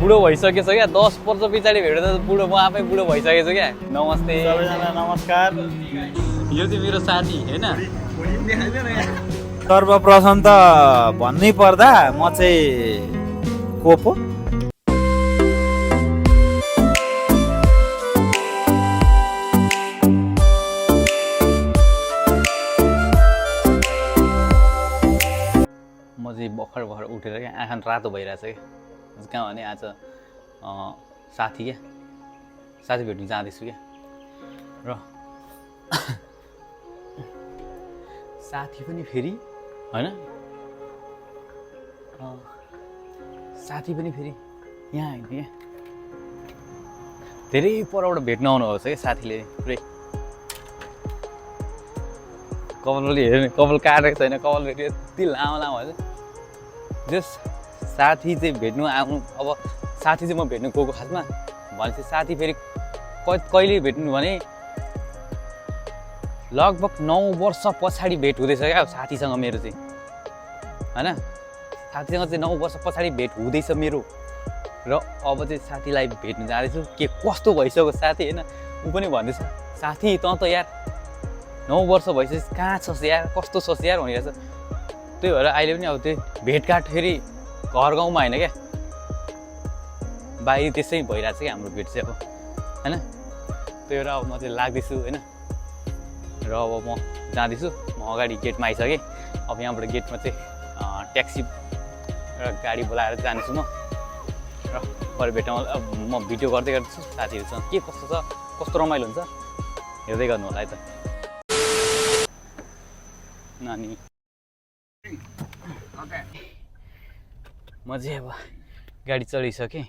बुढो भइसकेछ क्या 10 वर्ष पछाडि भेट्दा त बुढो म आफै बुढो भइसकेछु क्या नमस्ते सबैजना नमस्कार यो चाहिँ मेरो साथी हैन सर्वप्रथम त भन्नै पर्दा म चाहिँ कोपो म चाहिँ भर्खर उठेर क्या आँखा रातो भइरहेछ क्या कहाँ भने आज साथी भेट्नु जाँदैछु क्या र साथी पनि फेरि होइन साथी पनि फेरि यहाँ होइन क्या धेरै परबाट भेट्न आउनुहोस् क्या साथीले पुरै कपालले हेर्ने कपाल काटेको छैन कपाल भेट्यो यति लामो भएछ जस साथी चाहिँ भेट्नु आउनु अब साथी चाहिँ म भेट्नु गएको खासमा भनेपछि साथी फेरि कहिले भेट्नु भने लगभग 9 वर्ष पछाडि भेट हुँदैछ क्या साथीसँग मेरो चाहिँ होइन साथीसँग चाहिँ 9 वर्ष पछाडि भेट हुँदैछ मेरो र अब चाहिँ साथीलाई भेट्नु जाँदैछु के कस्तो भइसक्यो साथी होइन ऊ पनि भन्दैछ साथी त यार 9 वर्ष भइसकेपछि कहाँ छस् यार कस्तो छस् यार भनिरहेछ त्यही भएर अहिले पनि अब त्यो भेटघाट फेरि घर गाउँमा होइन क्या बाहिर त्यसै भइरहेछ क्या हाम्रो भेट चाहिँ अब होइन त्यही भएर अब म चाहिँ लाग्दैछु होइन र अब म जाँदैछु म अगाडि गेटमा आइसकेँ अब यहाँबाट गेटमा चाहिँ ट्याक्सी र गाडी बोलाएर जानेछु म र परे भेटौँ म भिडियो गर्दै गर्दैछु साथीहरूसँग के कस्तो छ कस्तो रमाइलो हुन्छ हेर्दै गर्नु होला है त नानी म चाहिँ अब गाडी चढिसकेँ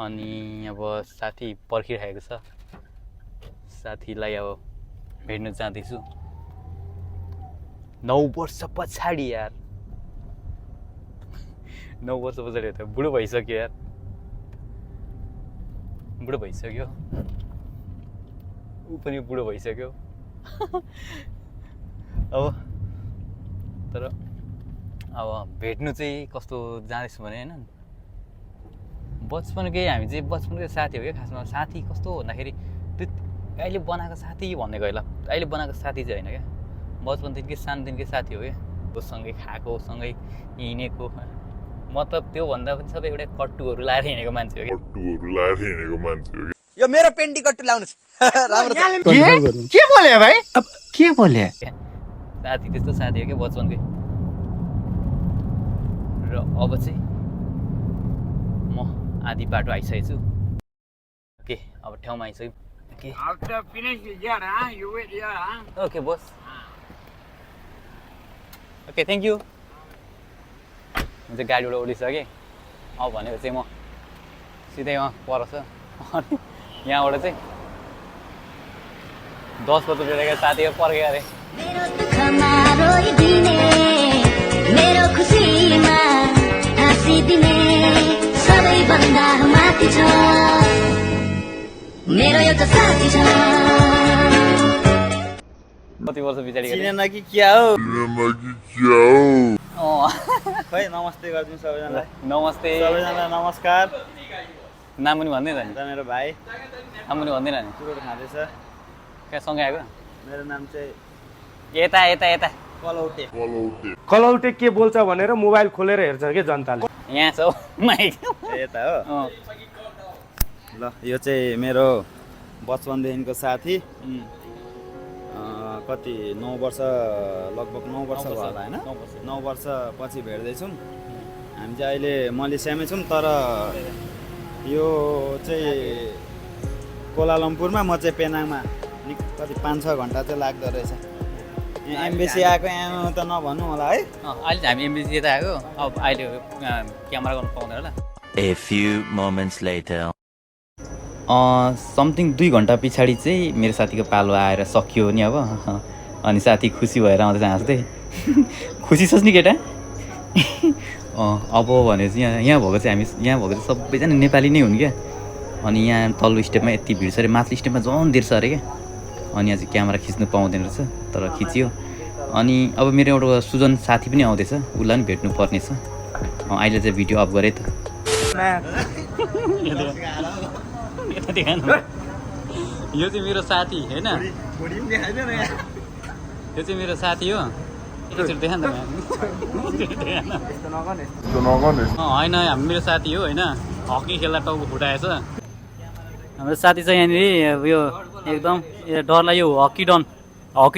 अनि अब साथी पर्खिरहेको छ साथीलाई अब भेट्न जाँदैछु 9 वर्ष पछाडि यार 9 वर्ष पछाडि त बुढो भइसक्यो यार बुढो भइसक्यो ऊ पनि बुढो भइसक्यो अब तर अब भेट्नु चाहिँ कस्तो जाँदैछु भने होइन बचपनकै हामी चाहिँ बचपनकै साथी हो क्या खासमा साथी कस्तो भन्दाखेरि त्यो अहिले बनाएको साथी भनेको होइन अहिले बनाएको साथी चाहिँ होइन क्या बचपनदेखिकै सानोदेखिकै साथी हो क्या सँगै खाएको सँगै हिँडेको मतलब त्योभन्दा पनि सबै एउटा कट्टुहरू लाएर हिँडेको मान्छे हो क्या यो मेरो पेन्टी कट्टु लाउनुहोस् राम्रो के बोले भाइ अब के बोले साथी त्यस्तो साथी हो क्या बचपनकै र अब चाहिँ म आधी बाटो आइसकेको छु ओके अब ठाउँमा आइसक्यो okay bus okay thank you म चाहिँ गाडीबाट उठिसकेँ अब भनेको चाहिँ म सिधै परछ अनि यहाँबाट चाहिँ 10 बजे बेलुका साथीहरू पर्खेको अरे मेरो खुसीमा हाँसिदिने सबैभन्दा माथि छ मेरो एउटा साथी छ कति वर्ष पछाडि चिनेन कि क्या हो खै नमस्ते गरिदिनु सबैजनालाई नमस्ते सबैजना नमस्कार नाम पनि भन्दैन नि मेरो भाइ नाम पनि भन्दैन नि चुरोट खाँदैछ कहाँ सँगै आएको मेरो नाम चाहिँ यता यता यता कलौटे के बोल्छ भनेर मोबाइल खोलेर हेर्छ के जनताले यहाँ छ हौ माइक यता हो ल यो चाहिँ मेरो बचपनदेखिको साथी कति 9 वर्ष लगभग 9 वर्ष भयो होला होइन 9 वर्ष पछि भेट्दैछौँ हामी चाहिँ अहिले मलेसियामै छौँ तर यो चाहिँ कोलालम्पुरमा म चाहिँ पेनाङमा कति 5-6 घन्टा चाहिँ लाग्दो रहेछ एमबिसी आएको यहाँ त नभन्नु होला है अहिले हामी एमबिसी यता आएको अब अहिले क्यामेरा गर्नु पाउँदैन होला A few moments later something 2 घन्टा पछाडि चाहिँ मेरो साथीको पालो आएर सकियो नि अब अनि साथी खुसी भएर आउँदैछ हाँस्दै खुसी छस् नि केटा अब भनेपछि यहाँ भएको चाहिँ हामी यहाँ भएको चाहिँ सबैजना नेपाली नै हुन् क्या अनि यहाँ तल्लो स्टेपमा यति भिड छ अरे माथि स्टेपमा झन् धेर छ अरे क्या अनि यहाँ चाहिँ क्यामेरा खिच्नु पाउँदैन रहेछ तर खिच्यो अनि अब मेरो एउटा सुजन साथी पनि आउँदैछ उसलाई पनि भेट्नु पर्ने छ अहिले चाहिँ भिडियो अफ गरेँ त यो चाहिँ मेरो साथी होइन यो चाहिँ मेरो साथी हो एकचोटि देखा न होइन मेरो साथी हो होइन हकी खेल्दा टाउको फुटाएछ हाम्रो साथी चाहिँ यहाँनिर यो एकदम डरलाई यो हकी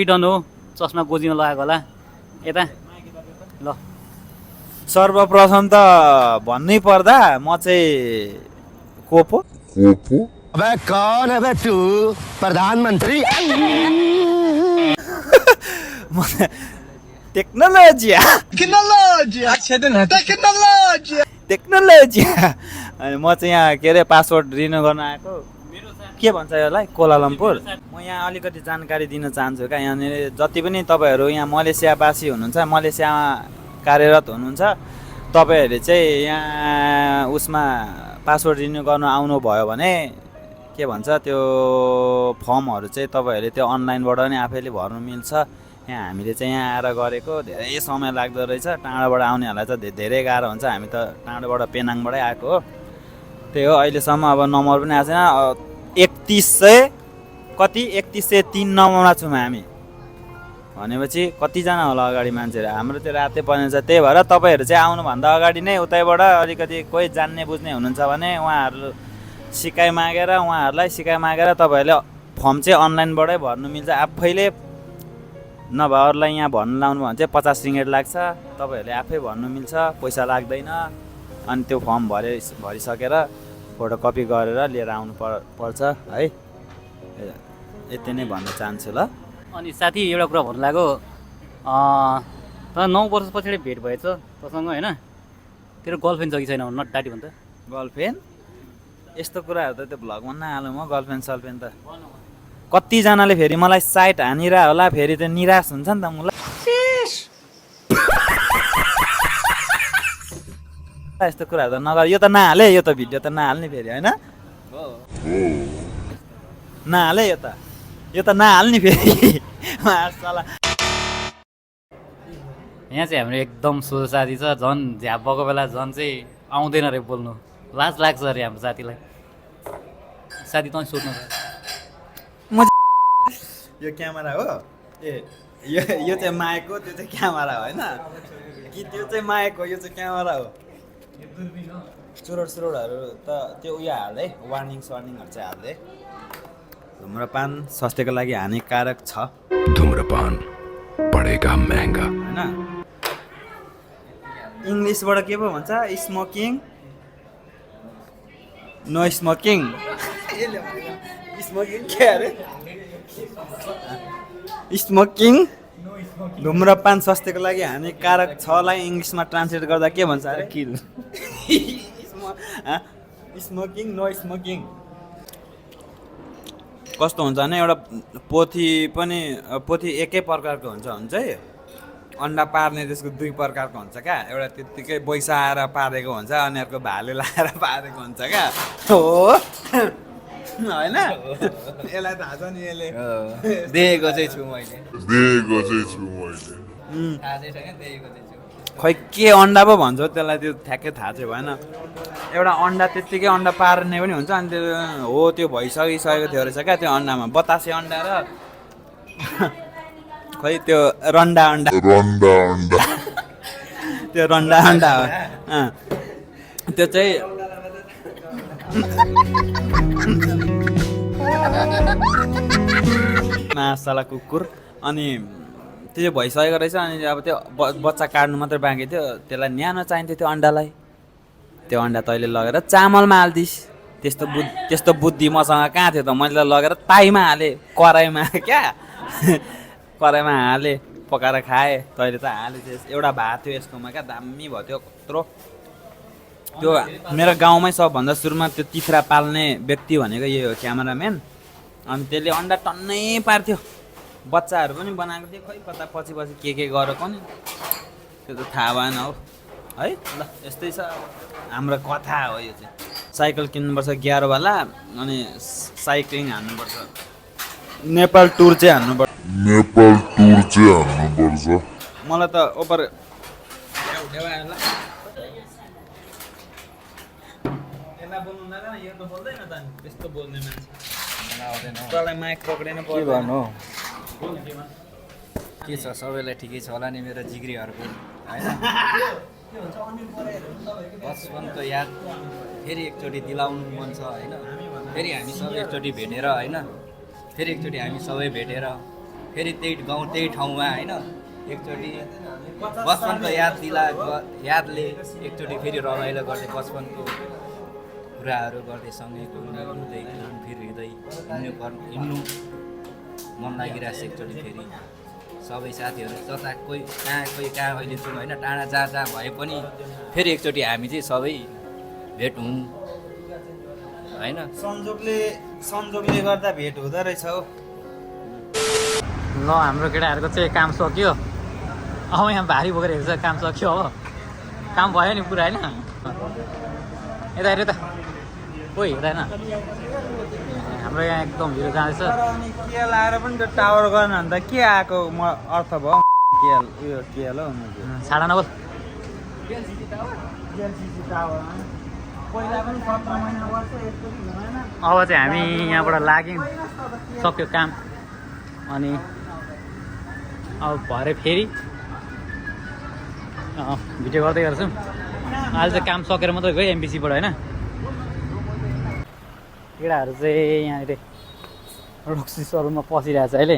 डन हो चस्मा गोजीमा लगाएको होला यता ल सर्वप्रथम त भन्नै पर्दा म चाहिँ को पो अबे कौन है बे तू प्रधानमंत्री टेक्नोलोजी अनि म चाहिँ यहाँ के अरे पासवर्ड रिन्यू गर्न आएको के भन्छ यसलाई कोलालम्पुर म यहाँ अलिकति जानकारी दिन चाहन्छु क्या यहाँनिर जति पनि तपाईँहरू यहाँ मलेसियावासी हुनुहुन्छ मलेसियामा कार्यरत हुनुहुन्छ तपाईँहरूले चाहिँ यहाँ उसमा पासवर्ड रिन्यू गर्नु आउनुभयो भने के भन्छ त्यो फर्महरू चाहिँ तपाईँहरूले त्यो अनलाइनबाट नि आफैले भर्नु मिल्छ यहाँ हामीले चाहिँ यहाँ आएर गरेको धेरै समय लाग्दो रहेछ टाढोबाट आउनेहरूलाई चाहिँ धेरै गाह्रो हुन्छ हामी त टाढोबाट पेनाङबाटै आएको हो त्यही हो अहिलेसम्म अब नम्बर पनि आएको छैन 3103 नम्बरमा छौँ हामी भनेपछि कतिजना होला अगाडि मान्छेहरू हाम्रो त्यो रातै पर्ने छ त्यही भएर तपाईँहरू चाहिँ आउनुभन्दा अगाडि नै उतैबाट अलिकति कोही जान्ने बुझ्ने हुनुहुन्छ भने उहाँहरूलाई सिकाइ मागेर तपाईँहरूले फर्म चाहिँ अनलाइनबाटै भर्नु मिल्छ आफैले नभए अरूलाई यहाँ भर्नु लाउनु भने चाहिँ 50 रिङ्गेट लाग्छ तपाईँहरूले आफै भर्नु मिल्छ पैसा लाग्दैन अनि त्यो फर्म भरिसकेर फोटोकपी गरेर लिएर आउनु पर्छ है यति नै भन्न चाहन्छु ल अनि साथी एउटा कुरा भन्नु लाग्यो त 9 वर्ष पछाडि भेट भएछ तसँग होइन तेरो गर्लफ्रेन्ड छ कि छैन नट डाटी भन्छ गर्लफ्रेन्ड यस्तो कुराहरू त त्यो भ्लगमा नहालौँ म गर्लफ्रेन्ड सलफ्रेन्ड त कतिजनाले फेरि मलाई साइट हानिरह होला फेरि त्यो निराश हुन्छ नि त मलाई यस्तो कुराहरू त नगर यो त नहाले यो त भिडियो त नहाल्ने फेरि होइन नहाले यो त नहाल्ने फेरि यहाँ चाहिँ हाम्रो एकदम सोझो साथी छ झन् झ्याप भएको बेला झन् चाहिँ आउँदैन अरे बोल्नु लाज लाग्छ अरे हाम्रो साथीलाई साथी तँ सोध्नु यो क्यामेरा हो ए यो चाहिँ माइक हो त्यो चाहिँ क्यामेरा हो होइन कि त्यो चाहिँ माइक हो यो चाहिँ क्यामेरा हो चुरोटहरू त त्यो उयो हाल्दै वार्निङ सर्निङहरू चाहिँ हाल्दै धुम्रपान स्वास्थ्यको लागि हानिकारक छ धूम्रपान पड़ेगा महंगा होइन इङ्ग्लिसबाट के पो भन्छ स्मोकिङ नो स्मोकिङ स्मोकिङ के अरे स्मोकिङ धुम्रपान स्वास्थ्यको लागि हानिकारक छलाई इङ्ग्लिसमा ट्रान्सलेट गर्दा के भन्छ अरे किल स्मोकिङ नो स्मोकिङ कस्तो हुन्छ भने एउटा पोथी एकै प्रकारको हुन्छ चाहिँ अन्डा पार्ने त्यसको 2 प्रकारको हुन्छ क्या एउटा त्यत्तिकै बैसाएर पारेको हुन्छ अनि अर्को भाले लगाएर पारेको हुन्छ क्या हो होइन यसलाई थाहा छ नि यसले देखेको चाहिँ छु मैले खै के अन्डा पो भन्छ त्यसलाई त्यो ठ्याक्कै थाहा चाहिँ भएन एउटा अन्डा त्यत्तिकै अन्डा पार्ने पनि हुन्छ अनि त्यो हो त्यो भइसकिसकेको थियो रहेछ क्या त्यो अन्डामा बतासे अन्डा र खै त्यो रन्डा अन्डा त्यो रन्डा अन्डा हो त्यो चाहिँ मासाला कुकुर अनि त्यो चाहिँ भइसकेको रहेछ अनि अब त्यो बच्चा काट्नु मात्रै बाँकी थियो त्यसलाई न्यानो चाहिन्थ्यो त्यो अन्डालाई त्यो अन्डा तैँले लगेर चामलमा हालिदिस् त्यस्तो बुद्धि मसँग कहाँ थियो त मैले लगेर ताईमा हालेँ कराईमा क्या कराईमा हालेँ पकाएर खाएँ तैँले त हाले एउटा भात थियो यसकोमा क्या दामी भयो त्यो कत्रो त्यो मेरो गाउँमै सबभन्दा सुरुमा त्यो तित्रा पाल्ने व्यक्ति भनेको यही हो क्यामेराम्यान अनि त्यसले अन्डा टन्नै पार्थ्यो बच्चाहरू पनि बनाएको थियो खै कता पछि के गरेको नि त्यो त थाहा भएन हौ है ल यस्तै छ हाम्रो कथा हो यो चाहिँ साइकल किन्नुपर्छ 11 वाला अनि साइक्लिङ हान्नुपर्छ नेपाल टुर चाहिँ हान्नुपर्छ मलाई त ओभर झगडा बोल्नु हुँदैन यो त बोल्दैन त त्यस्तो बोल्ने मान्छे आउँदैन तँलाई माइक पक्रेन के गर्नु पर्दैन के छ सबैलाई ठिकै छ होला नि मेरो जिग्रीहरूको होइन बचपनको याद फेरि एकचोटि दिलाउनु मन छ होइन फेरि हामी सबै एकचोटि भेटेर होइन फेरि एकचोटि हामी सबै भेटेर फेरि त्यही गाउँ त्यही ठाउँमा होइन एकचोटि बचपनको यादले एकचोटि फेरि रमाइलो गर्दै बचपनको कुराहरू गर्दै सँगै घुम्दै घुमफिर हिँड्नु मन लागिरहेको छ एकचोटि फेरि सबै साथीहरू जता कोही कहाँ अहिले छौँ होइन टाढा जहाँ भए पनि फेरि एकचोटि हामी चाहिँ सबै भेट हुँ होइन संजोगले गर्दा भेट हुँदो रहेछ हौ ल हाम्रो केटाहरूको चाहिँ काम सक्यो अब यहाँ भारी बोकेर हेर्छ काम सक्यो हो काम भयो नि पुरा होइन यता हेर त कोही हेर्दैन हाम्रो यहाँ एकदम भिड जाँदैछ अनि केएल आएर पनि त्यो टावर गर्न भन्दा के आएको म अर्थ भयो केएल उयो केएल हौ छाडा नबोल पहिला पनि 17 महिना वर्ष यस्तो हुँदैन अब चाहिँ हामी यहाँबाट लाग्यौँ सक्यो काम अनि अब भरे फेरि भिडियो गर्दै गर्छौँ अहिले चाहिँ काम सकेर मात्रै गयो एमबिसीबाट होइन केटाहरू चाहिँ यहाँनिर रक्सी सरुममा पसिरहेको छ अहिले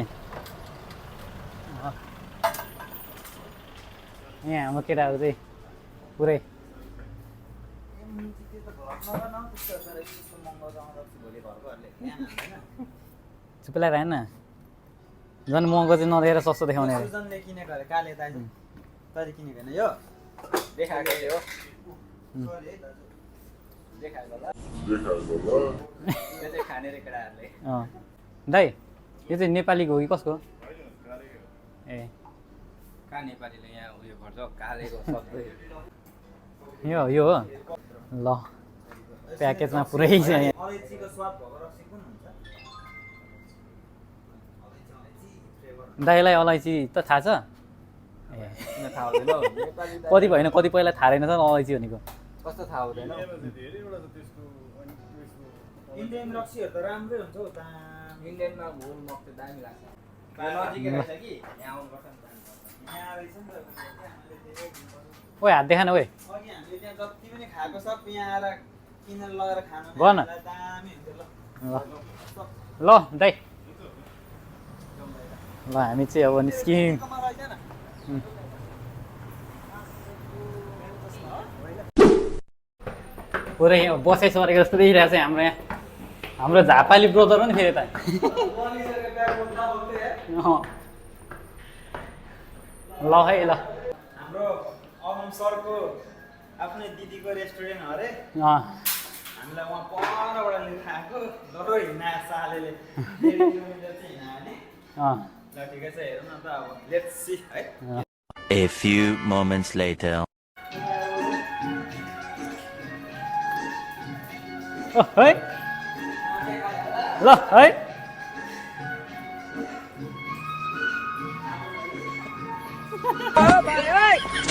यहाँ हाम्रो केटाहरू चाहिँ पुरै चुपेला रहेन झन् महँगो चाहिँ नदेखेर सस्तो देखाउने अरे सुजनले किनेको अरे काले दाजु तैँले किनेको होइन यो देखाएको हो सरी है दाजु देखाएको होला यो चाहिँ खाने रे केटाहरूले दाइ यो चाहिँ नेपालीको हो कि कसको ए कहाँ नेपालीले यहाँ उयो गर्छ कालेको सबै यो हो ल प्याकेजमा पुरै छ यहाँ अलैँचीको स्वाद भएको रक्सी कुन हुन्छ दाइलाई अलैँची त थाहा छ ए थाहा हुँदैन हौ नेपाली कति होइन कतिपयलाई थाहा रहेन त अलैँची भनेको कस्तो थाहा हुँदैन इन्डियन रक्सीहरू त राम्रै हुन्छ हौ दाम इन्डियनमा घुल मक्छ दामी लाग्छ नजिकै रहेछ कि यहाँ आउनुपर्छ नि यहाँ रहेछ नि त ओए हात देखान ओए अघि हामीले त्यहाँ जति पनि खाएको सब यहाँ आएर किनेर लगेर खानु गर्न। दामी हुन्छ ल ल दाइ ल हामी चाहिँ अब निस्क्यौँ कमा रहेछ न पुरै बसाइ सरेको जस्तो देखिरहेको छ हाम्रो यहाँ हाम्रो झापाली ब्रदर हो नि फेरि त ल है ल हाम्रो अमन सरको आफ्नै दिदीको रेस्टुरेन्ट अरे अँ हामीलाई उहाँ परबाट लिएर आएको डरो हिँडा सालेले 1.5 किलोमिटर चाहिँ हिँडायो नि अँ ल ठिकै छ हेरौँ न त अब लेट्स सी है A few moments later. है ल है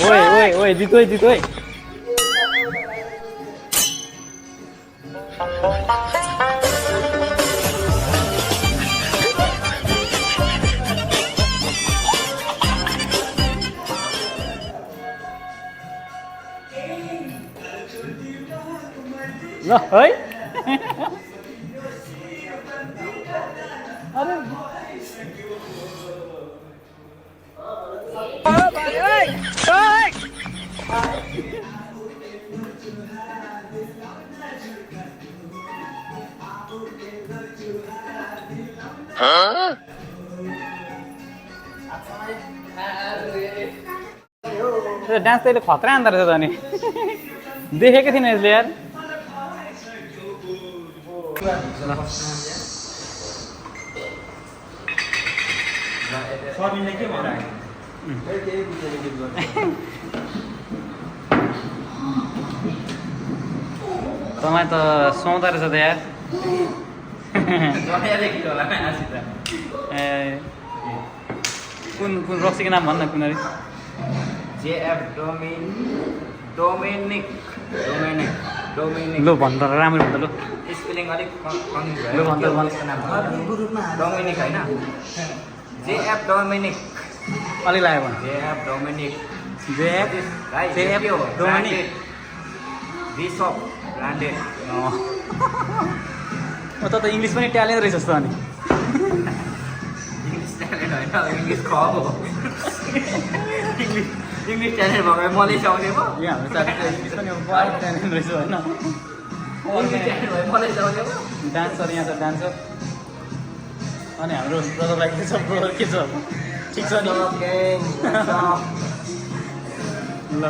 ओए ओए ओए जितो जितो ल है अरे डान्स त खतरा आन्दो रहेछ त अनि देखेकै थिइनँ यसले यार सबिनले के भन्यो तपाईँ त सुहाउँदो रहेछ त यार ए कुन कुन रक्सीको नाम भन्न कुन अरे JF डोमिनिक लु भन्नु त राम्रो हुन्छ लु स्पेलिङ अलिक लु भन्छ डोमिनिक होइन जेएफ डोमिनिक अलिक लाग्यो भने JF Dominic JF Dominic bishop branded त इङ्ग्लिस पनि ट्यालेन्ट रहेछ जस्तो अनि इङ्ग्लिस ट्यालेन्ट होइन इङ्ग्लिस ख हो इङ्ग्लिस ट्यालेन्ट भएको मलेसिया आउने भयो यहाँ हाम्रो साथी इङ्ग्लिस पनि अब पुरा ट्यालेन्ट रहेछ होइन इङ्ग्लिस ट्यालेन्ट भयो मलेसिया आउने भयो डान्सर यहाँ छ डान्सर अनि हाम्रो ब्रदरलाई के छ ब्रदर के छ ठिक छ नि ल